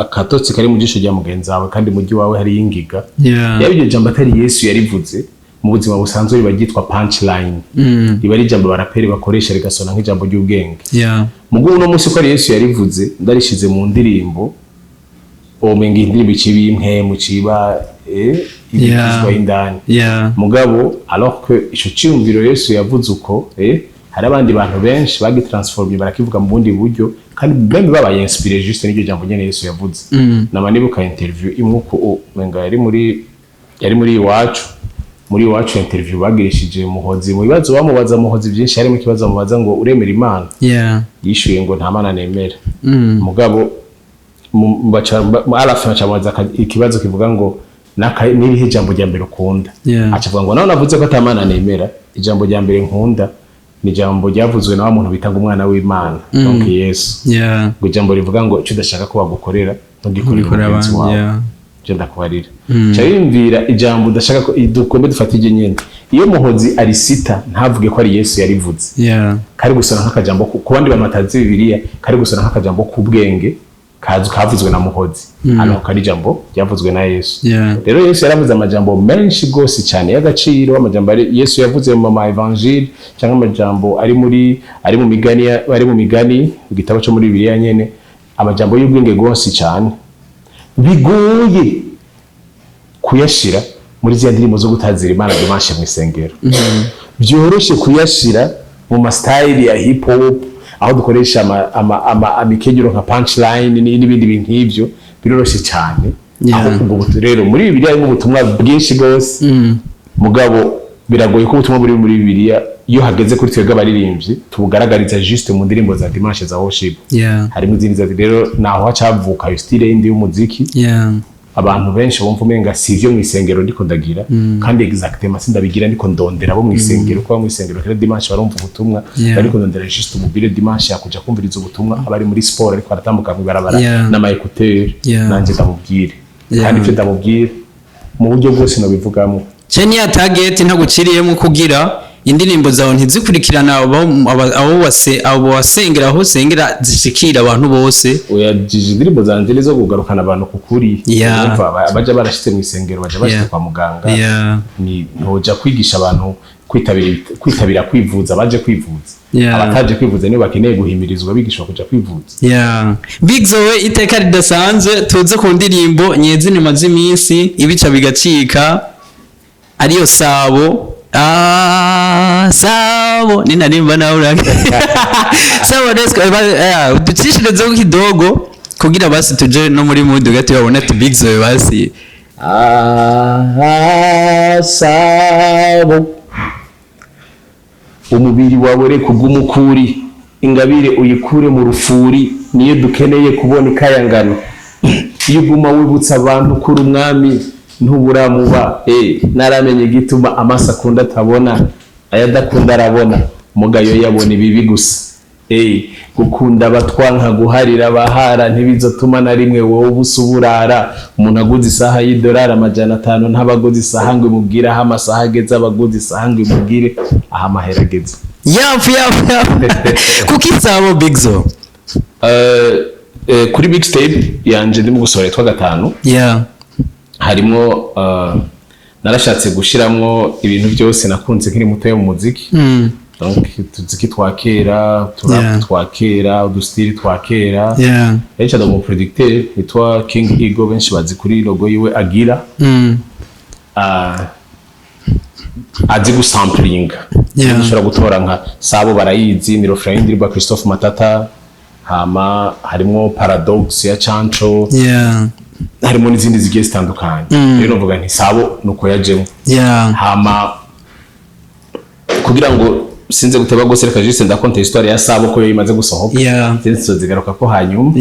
akatotsi kari mu jisho rya mugenzi wawe kandi mu wawe hariyo ingiga, yaba iryo jambo atari Yesu yarivuze, mu buzima busanzwe riba ryitwa punchline, riba ari ijambo abaraperi bakoresha rigasona nk'ijambo ry'ubwenge. Mugu uno munsi ko ari Yesu yarivuze, ndarishize mu ndirimbo, womenga indirimbo iciba impwemu, ciba ibikizwa indani. Mugabo alors que ico ciyumviro Yesu yavuze uko, hari abandi bantu benshi bagitransformye, barakivuga mu bundi buryo, kandi même babaye inspiré juste n'iryo jambo nyene Yesu yavuze. Nama nibuka interview imwe uko umenga yari muri Iwacu, muri Iwacu, interview bagirishije Muhozi. Mu bibazo bamubaza Muhozi byinshi, harimo ikibazo bamubaza ngo uremera Imana? Yishuye ngo nta Mana nemera. Mugabo à la fin baca bamubaza ikibazo kivuga ngo nirihe jambo rya mbere ukunda? Aca avuga ngo nawe navuze ko ata Mana nemera, ijambo rya mbere nkunda ni ijambo ryavuzwe na wa muntu bita ngo umwana w'Imana, donc Yesu, ngo ijambo rivuga ngo icyo udashaka ko bagukorera ntugikorere Ntugikorere mugenzi abandi, wawe. Ivyo ndakubarira, ca yumvira ijambo udashaka ko dukombe dufata iryo nyene, iyo Muhozi arisita ntavuge ko ari Yesu yarivuze, kari gusona nk'akajambo ku bandi bantu batazi Bibiliya, kari gusona nk'akajambo k'ubwenge kavuzwe na Muhozi, alors kari ijambo ryavuzwe na Yesu. Rero Yesu yaravuze amajambo menshi gose cyane y'agaciro, amajambo ari Yesu yavuze mu ma évangile, cyangwa amajambo ari mu migani, ari mu Migani, mu gitabo cyo muri Bibiliya nyene, amajambo y'ubwenge gose cyane bigoye kuyashira muri ziriya ndirimbo zo gutazira Imana dimanche mu isengero, byoroshe kuyashira mu ma style ya hip hop, aho dukoresha amikenyero nka punchline n'ibindi bintu nk'ivyo, biroroshe cyane. Aho ubwo rero muri Bibiliya harimo ubutumwa bwinshi rwose, mugabo biragoye ko ubutumwa buri muri Bibiliya, iyo hageze kuri twebwe abaririmbyi, tubugaragariza juste mu ndirimbo za dimanche za worship. Harimo izindi za rero naho hacavuka iyo style yindi y'umuziki, abantu benshi bumva umenga si ivyo mu isengero ndiko ndagira, kandi exactement sindabigira ndiko ndondera abo mu isengero, kuko abo mu isengero kera dimanche barumva ubutumwa. Ariko ndondera juste umubire dimanche yakuja kumviriza ubutumwa, abari muri sport ariko aratambuka mw'ibarabara n'ama écouteur, nanje ndamubwire. Kandi ivyo ndamubwira mu buryo bwose nobivugamo. Ce niya target ntaguciriyemo kugira indirimbo zawe ntizikurikirana abo wasengera, aho usengera zishikira abantu bose. Oya, jije indirimbo zanje nizo kugarukana abantu ku kuri. Urumva, baja barashitse mu isengero, baja bashitse kwa muganga. Ni ntoja kwigisha abantu kwitabira kwivuza baje kwivuza. Abataje kwivuza nibo bakeneye guhimirizwa, bigishwa kuja kwivuza. Yeah. Big Zoe, iteka ridasanzwe. Tuze ku ndirimbo nyezina imaze iminsi ibica bigacika, ariyo Sabo. Sabo ninarimba nawe urake Sabo desco, ducishirizeho kidogo kugira basi tuje no muri mood gato, babone ati Big Zoe basi. Ah, Sabo, umubiri wawe reka ugume ukuri, ingabire uyikure mu rufuri, niyo dukeneye kubona ikayangano. Iyo uguma wibutsa abantu kuri umwami, ntuburamuba. Naramenye igituma amaso akunda atabona, ayadakunda arabona, mugayo yabona ibibi gusa. Gukunda abatwanka, guharira abahara, ntibizotuma na rimwe wowe ubusa uburara. Umuntu aguze isaha y'idolari 500 ntabaguze isaha ngo imubwire aho amasaha ageze, abaguze isaha ngo imubwire aho amahera ageze. Yafu yafu yafu. Kuki Sabo, Big Zoe? Kuri mixtape yanje ndimo gusohora yitwa Gatanu, harimo narashatse gushiramwo ibintu byose nakunze nkiri muto mu muziki. Donc tuziki twa kera, turap twa kera, udustili twa kera. Rero nca mu producteur yitwa King Ego, benshi bazi kuri logo yiwe agira azi gusamplinga. Ushobora gutora nka Sabo, barayizi, ni refrain y'indirimbo ya Christophe Matata, hama harimo Paradox ya Chancho, harimo n'izindi zigiye zitandukanye. Rero novuga nti Sabo nuko yajemo. Hama kugira ngo sinze guteba gose, reka juste ndakonta histoire ya Sabo ko yo imaze gusohoka. Sinzi, tuzozigaruka ko hanyuma.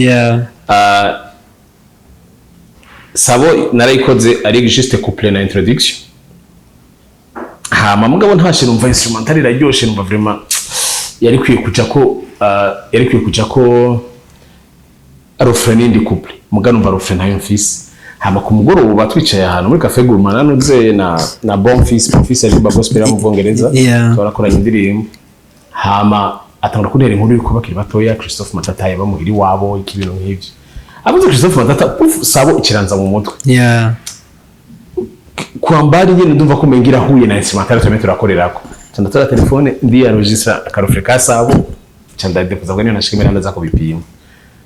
Sabo narayikoze ari juste couplet na introduction. Hama mugabo ntashe, numva instrumental iraryoshe, numva vraiment yari kwiye kuja ko refrain n'indi couplet, muga numva refrain ntayo mfise. Hama ku mugoroba twicaye ahantu muri Café Gourmand nanuze na Bonfils, Bonfils aririmba gospel mu Bwongereza, twarakoranye indirimbo. Hama atangura kuntera inkuru yuko bakiri batoya Christophe Matata yaba muhira iwabo, iki, ibintu nk'ivyo. Avuze Christophe Matata, puf, Sabo ikiranza mu mutwe. Kwambari nyene ndumva ko mengira ahuye na instrumental turimo turakorerako. Ca ndatora telefone, ndiyaregistra akarofre ka Sabo, ca ndadepoza ngo niyo nashika imbere ndaza kubipima.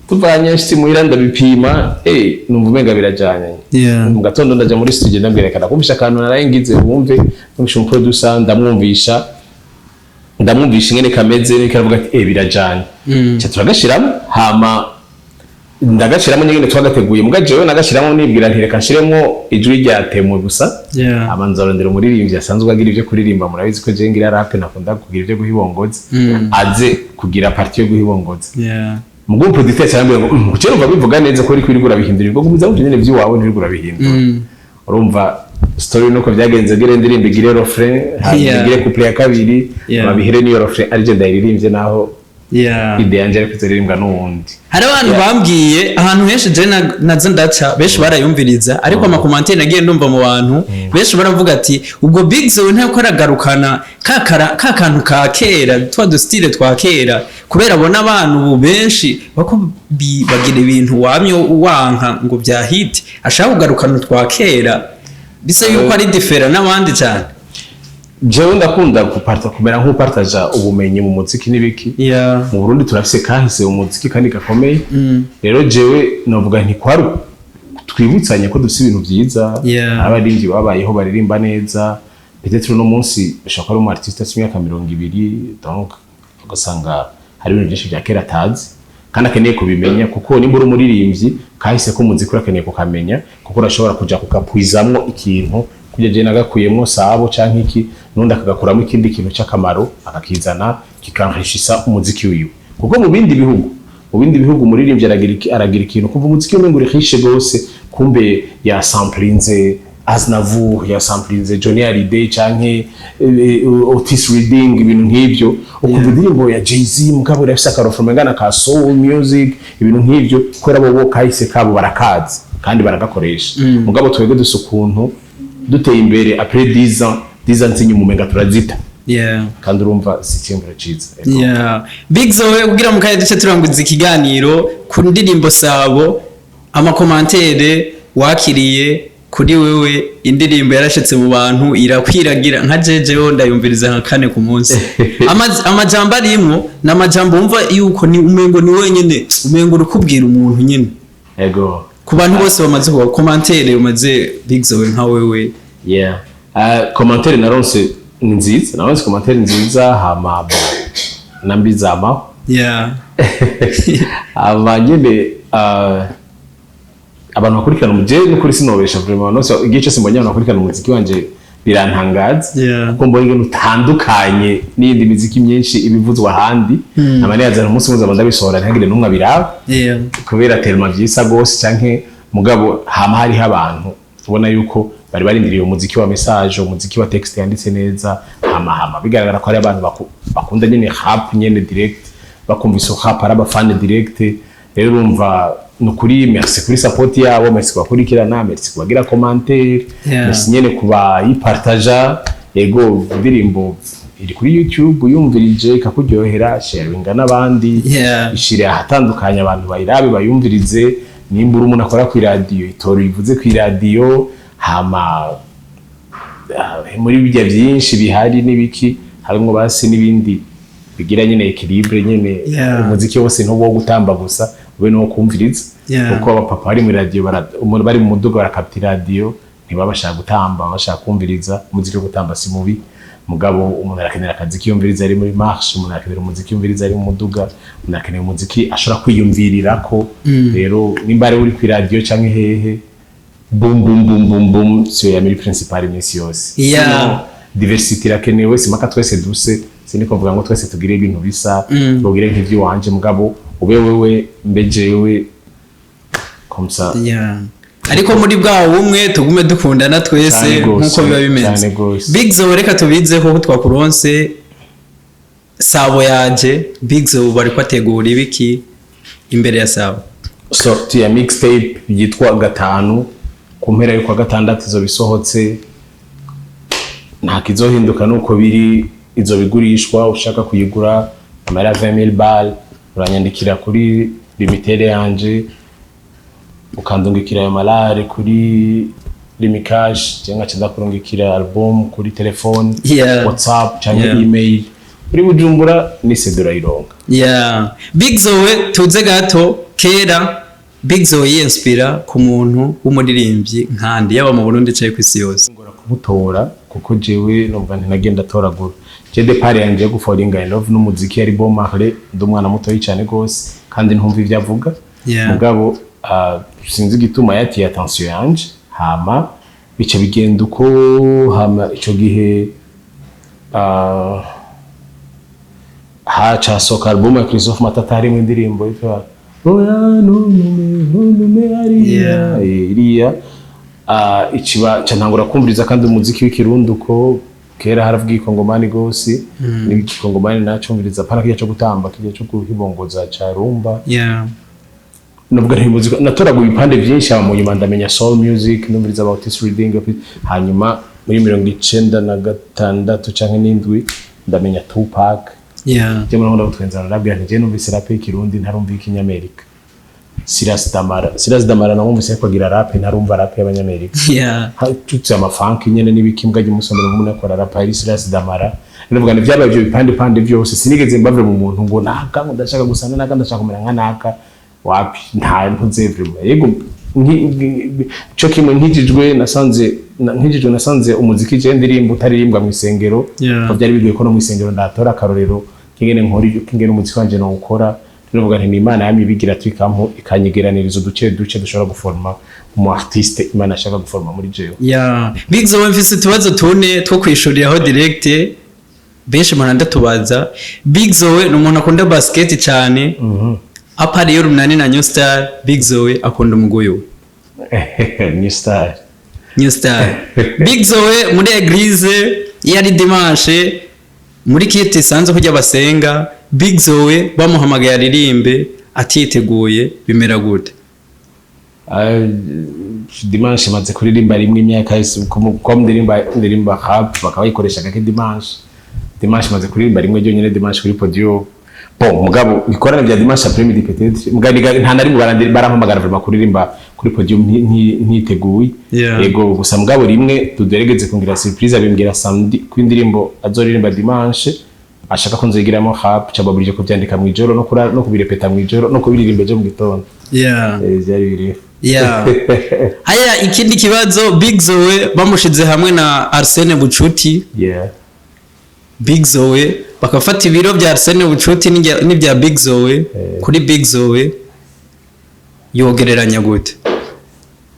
Tuvanye nshitsi muhira ndabipima, numva umenga birajanye. Mu gatondo ndaja muri studio, ndabwira ndakumvisha akantu naraye ngize wumve, ndumvisha umuproducer, ndamwumvisha ingene kameze, niko aravuga ati birajanye. Ca turagashiramo, hama ndagashiramo nyine twagateguye, muga jewe nagashiramo nibwira nti reka nshiremo ijwi rya Temwe gusa. Abanza arondera umuririmbyi asanzwe agira ibyo kuririmba, murabizi ko jewe ngira rap, nakunda kugira ibyo guhibongoza, aze kugira partie yo guhibongoza. Mugo producteur cyangwa ngo kuki urumva bivuga neza ko uriko urabihindura, ubwo gumiza mu nyene by'iwawe ntiriko urabihindura. Urumva story nuko byagenze, gire ndirimbo igire refrain, hanyuma igire couplet ya kabiri, babihere niyo refrain ari je ndayiririmbye, naho idée yanje ariko izoririmbwa n'uwundi. Hari abantu bambwiye ahantu henshi je nazo ndaca, benshi barayumviriza, ariko amacommentaires nagiye ndumva mu bantu benshi baravuga ati ubwo Big Zoe ntako aragarukana ka kantu ka kera, twa dustyle twa kera, kubera abona abantu ubu benshi bako bagira ibintu wamye wanka ngo bya hit, ashaka kugarukana utwa kera, bisa yuko ari différent n'abandi cyane. Jewe ndakunda guparta, kumera nk'upartaja ubumenyi mu muziki n'ibiki. Mu Burundi turafise kahise mu muziki kandi gakomeye. Rero jewe novuga nti kwari twibutsanye ko dufise ibintu vyiza, abaririmbyi babayeho baririmba neza. Peut-être uno munsi ushobora kuba ari umu artiste afite imyaka 20, donc ugasanga hari ibintu byinshi bya kera atazi kandi akeneye kubimenya, kuko nimba uri umuririmbyi kahise ko umuziki urakeneye kukamenya, kuko urashobora kuja kukapuizamwo ikintu kujya je nagakuyemwo Sabo canke iki, nundi akagakuramo ikindi kintu cy'akamaro, akakizana kikanrishisa umuziki wiwe. Kuko mu bindi bihugu umuririmbyi aragira ikintu kuva umuziki umengo uri riche gose, kumbe yasamplinze Aznavour, yasamplinze Johnny Hallyday canke Otis Redding, ibintu nk'ivyo. Ukumva indirimbo ya Jay-Z mugabo irafise akarofo ngana ka soul music, ibintu nk'ivyo, kubera bo kahise kabo barakazi kandi baragakoresha. Mugabo twebwe dusa ukuntu duteye imbere, après 10 ans, 10 ans inyuma umenga turazita. Kandi urumva si icyiyumviro ciza. Ego. Yeah. Big Zoe, kugira mu kanya duce turanguza ikiganiro ku ndirimbo Sabo, amacommentaires wakiriye kuri wewe, indirimbo yarashitse mu bantu irakwiragira, nka jejeho ndayumviriza nka kane ku munsi. Amajambo arimwo ni amajambo wumva yuko ni umengo ni wenyene, umengo uri kubwira umuntu nyene. Ego. Ku bantu bose bamaze kuba commentaire umaze, Big Zoe, nka wewe? Yeah, commentaire naronse ni nziza, naronse commentaire nziza, hama bon, nambi zamaho. Hama nyene abantu bakurikirana umuje, n'ukuri sinobesha, vraiment nose igihe cyose mbonye abantu bakurikirana umuziki wanje birantangaza, kuko mbonye ingene utandukanye n'iyindi miziki myinshi ibivuzwa ahandi. Hama niyazana umunsi umwe nzaba ndabisohora ntihagire n'umwe abiraba, kubera tellement vyisa gose canke. Mugabo hama hariho abantu ubona yuko bari barindiriye umuziki wa message, umuziki wa texte yanditse neza. Hama bigaragara ko hari abantu bakunda nyene rap nyene direct, bakumva iso rap, ari abafana direct. Rero urumva nukuri merci kuri support yabo, merci kubakurikirana, merci kubagira commentaire, merci nyene kubayipartaja. Yego, indirimbo iri kuri YouTube, uyumvirije ikakuryohera, sharinga n'abandi, ishire ahatandukanye abantu bayirabe, bayumvirize. Nimba uri umuntu akora ku iradiyo, itora ivuze ku iradiyo. Hama muri bijya byinshi bihari n'ibiki, Harimwo basi n'ibindi bigira nyene équilibre nyene. Umuziki wose ntuwo gutamba gusa, ube nuwo kumviriza, kuko abapapa bari muri radio, umuntu bari mu muduga barakapta radio, ntibaba bashaka gutamba, bashaka kumviriza. Umuziki wo gutamba si mubi, mugabo umuntu arakenera akazi kiyumviriza ari muri marche, umuntu arakenera umuziki yumviriza ari mu muduga, umuntu arakenera umuziki ashobora kwiyumvirirako. Rero nimba ari uri ku radio canke hehe, bum bum bum bum bum, siyo ya muri principal iminsi yose. Sinon, diversity irakenewe. Simaka twese duse, siniko mvuga ngo twese tugire ibintu bisa, tugire nk'ivy'iwanje, mugabo ube wewe, mbe jewe, comme ça. Yeah. Ariko muri bwa bumwe tugume dukundana twese Cyane gose, nkuko biba bimeze. Cyane gose. Big Zoe, reka tubize ko twakuronse sabo yaje. Big Zoe bari kwategura ibiki imbere ya sabo? Sortie ya mixtape yitwa Gatanu ku mpera y'ukwa gatandatu izo bisohotse. Nta kizohinduka, nuko biri. Izo bigurishwa, ushaka kuyigura amara 20000 bal, uranyandikira kuri Lumitel yanje, ukandungikira ayo malare kuri Lumicash, cyangwa nca ndakurungikira album kuri telefone, WhatsApp canke email. Uri Bujumbura ni CD urayironka. Yeah. Big Zoe, tuze gato kera. Big Zoe yinspira ku muntu w'umuririmbyi nkandi, yaba mu Burundi cyangwa ku isi yose? Ngora kumutora, kuko jewe numva ntinagenda atoragura. Je départ yanje yo gufallinga in love n'umuziki yari Bob Marley. Ndi umwana mutoyi cyane gose kandi ntumva ivyo avuga, mugabo sinzi igituma yatiye attention yanje, hama bica bigenda uko. Hama ico gihe haca album ya Christophe Matata, harimo indirimbo yitwa Oya ntunume ntunume hariya. Iriya ikiba ca ntangura kumviriza kandi umuziki w'ikirundi, uko kera haravuga ikongomani gose, n'ikongomani nacumviriza, pana kirya co gutamba, kirya co kuhibongoza ca rumba. Nubwo nti muzika natoraguye ibipande byinshi, hama mu nyuma ndamenya soul music, numviriza about Otis Redding. Hanyuma muri 96 canke n'indwi ndamenya Tupac. Je muri ndabutwenza, narabwira nti je numvise rap y'ikirundi ntarumva y'ikinyamerika. Silas Damara, Silas Damara namwumvise ariko agira rap, ntarumva rap y'abanyamerika. Tutse amafanki nyene n'ibiki, mbwa ry'umusomero nk'umuntu akora rap ari Silas Damara. Ndavuga ni byabaye ibyo bipande pande byose, sinigeze mbavre mu muntu ngo naka, ngo ndashaka gusana naka, ndashaka kumera nka naka, wapi, nta ntuze vraiment. Yego, co kimwe nkijijwe nasanze nkijijwe nasanze umuziki je ndirimba utaririmbwa mu isengero, ko byari bigoye ko no mu isengero ndatora akarorero kingene nkora, kingene umuziki wanje nowukora. Ndavuga nti ni Imana yamye ibigira twikampo, ikanyegeraniriza uduce duce dushobora guforma umu artiste Imana ashaka guforma muri jewe. Yeah. Big Zoe, mfise utubazo tune two kwishuriraho direct, benshi murandatubaza. Big Zoe ni umuntu akunda basket cyane. À part yo Runani na New Star, Big Zoe akunda umuguyu? New Star. New Star. Big Zoe muri église, iyo ari dimanche muri kiti isanzwe kujya basenga, Big Zoe bamuhamagaye aririmbe atiteguye, bimera gute? Dimanche maze kuririmba rimwe imyaka yose, ko ndirimba rap bakaba bayikoresha gake dimanche. Dimanche maze kuririmba rimwe ryonyine dimanche kuri podium. Bon, mugabo bikorana bya dimanche après midi peut-être, mugabo nta na rimwe barampamagara vraiment kuririmba kuri podium ntiteguye. Yego, gusa mugabo rimwe tuderegeze kungira surprise, abimbwira samedi ko indirimbo azoririmba dimanche ashaka ko nzigiramo rap, cababurije kuvyandika mw'ijoro no kubirepeta mw'ijoro no kubiririmba ejo mu gitondo. Vyari biri Yeah. Haya, ikindi kibazo: Big Zoe bamushize hamwe na Arsene Bucuti, Big Zoe bakafata ibiro bya Arsene Bucuti n'ibya Big Zoe, kuri Big Zoe yogereranya gute?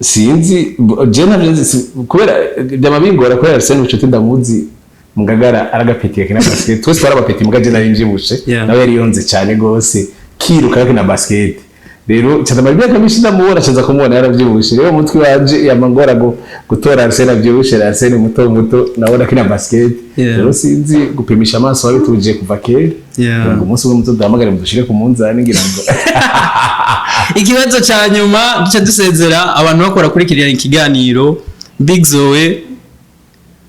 Sinzi, je ntabyo nzi, kubera byama bingora, kubera Arsene Bucuti ndamuzi mugagara aragapetiye kina basket, twese twarabapeti, muga je nari mvyibushe, nawe yari yonze cyane gose, kiruka kina basket. Rero cyane imyaka myinshi ndamubona, caza kumubona yaravyibushe. Rero umutwe wanje yamangora gutora Arsene avyibushe, Arsene muto muto nabona kina basket. Rero sinzi gupimisha amaso, wabituje kuva kera. Ngo umunsi umwe muto duhamagare mudushire ku munzani ngira ngo. Ikibazo cya nyuma duce dusezera abantu bakora kuri kiriya ikiganiro: Big Zoe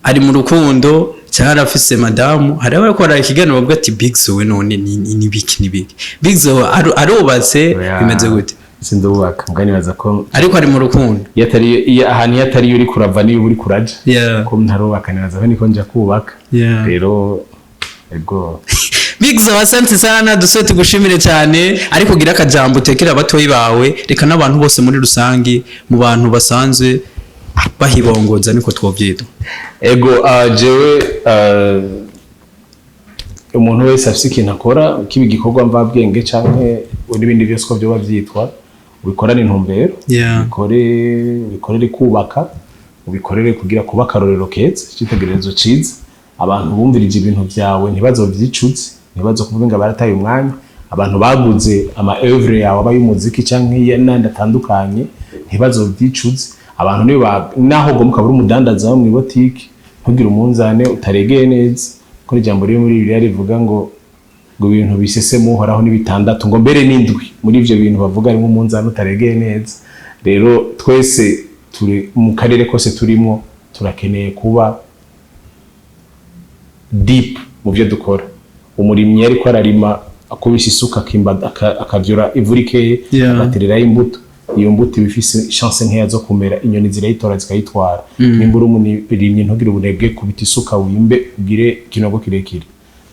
ari mu rukundo cyangwa arafise madamu? Hari abakora ikiganiro bavuga ati Big Zoe none ni biki, ni biki? Big Zoe arubatse? Bimeze gute? Sindubaka, mbwa nibaza ko Ariko ari mu rukundo? Iyo atari iyo ahantu, iyo atari uri kurava niyo uri kuraja, ko ntarubaka, nibaza ko niko nja kubaka. Rero Ego. Big Zoe, asante sana, dusore tugushimire cyane. Ariko gira akajambo utekera abatoyi bawe, reka n'abantu bose muri rusange, mu bantu basanzwe bahibongoza, niko twovyita. Ego, jewe umuntu wese afise ikintu akora, kiba igikorwa mvabwenge canke n'ibindi byose uko vyoba vyitwa, ubikorane intumbero, ubikore, ubikorere kubaka, ubikorere kugira kuba akarorero keza, icitegererezo ciza. Abantu bumvirije ibintu vyawe ntibazovyicuze, ntibazokuvuga ngo barataye umwanya. Abantu baguze ama œuvre yawe, aba y'umuziki canke n'andi atandukanye, ntibazovyicuze. Abantu niba naho ugomba ukaba uri umudandaza wo mw'ibotike, ntugire umunzane utaregeye neza, ko ijambo riri muri Bibiliya rivuga ngo ibintu bisese Uhoraho ni bitandatu, ngo mbere n'indwi. Muri ivyo bintu bavuga harimo umunzani utaregeye neza. Rero twese turi mu karere kose turimo, turakeneye kuba deep mu byo dukora. Umurimyi ariko ararima, akubise isuka, akimba, akavyura ivu rikeye, agatererayo imbuto. Iyo mbuto iba ifise chance nkeya zo kumera, inyoni zirayitora zikayitwara. Nimba uri umurimyi, ntugire ubunebwe, kubita isuka, wimbe, ugire ikinogo kirekire.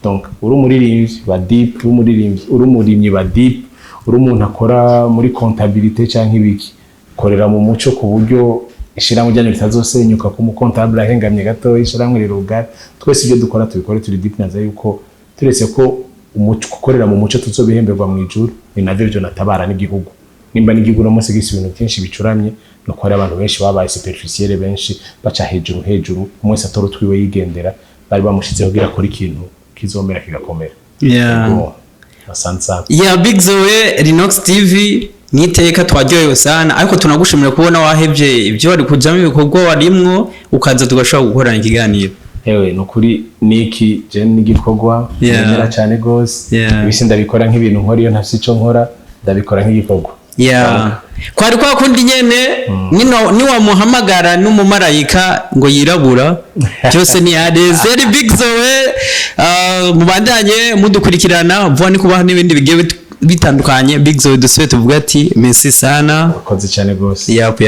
Donc uri umuririmbyi, ba deep. Uri umuririmbyi, uri umurimyi, ba deep. Uri umuntu akora muri comptabilité canke ibiki, korera mu muco, ku buryo ishirahamwe ryanyu ritazosenyuka ku mucomptable ahengamye gato ishirahamwe rirugara. Twese ibyo dukora tubikore turi deep. Naza yuko turetse ko umuco, gukorera mu muco, tuzobihemberwa mu ijuru. Ni navyo byo natabara n'igihugu. Nimba n'igihugu no munsi gisa ibintu byinshi bicuramye, nuko hari abantu benshi babaye superficiel, benshi baca hejuru hejuru, umwe wese atora utwiwe yigendera. Bari bamushizeho kugira akore ikintu kizomera kigakomera. Yego. Asante sana. Yeah, Big Zoe, Rinox TV niteka twaryohewe sana, ariko tunagushimira kubona wahevye ibyo wari kujamo, ibikorwa warimwo, ukaza tugashobora gukorana ikiganiro. Ewe, nukuri niki je n'igikorwa nemera cyane gose. Ibisi ndabikora nk'ibintu nkora iyo ntafise ico nkora, ndabikora nk'igikorwa. Yeah. Kwari kwa kundi nyene nino niwamuhamagara n'umumarayika ngo yirabura byose ni adeze. Ari Big Zoe. Mubandanye mudukurikirana vuba, ni kubaha n'ibindi bigiye bitandukanye. Big Zoe, dusubiye tuvuga ati merci sana. Urakoze cyane gose. Yap.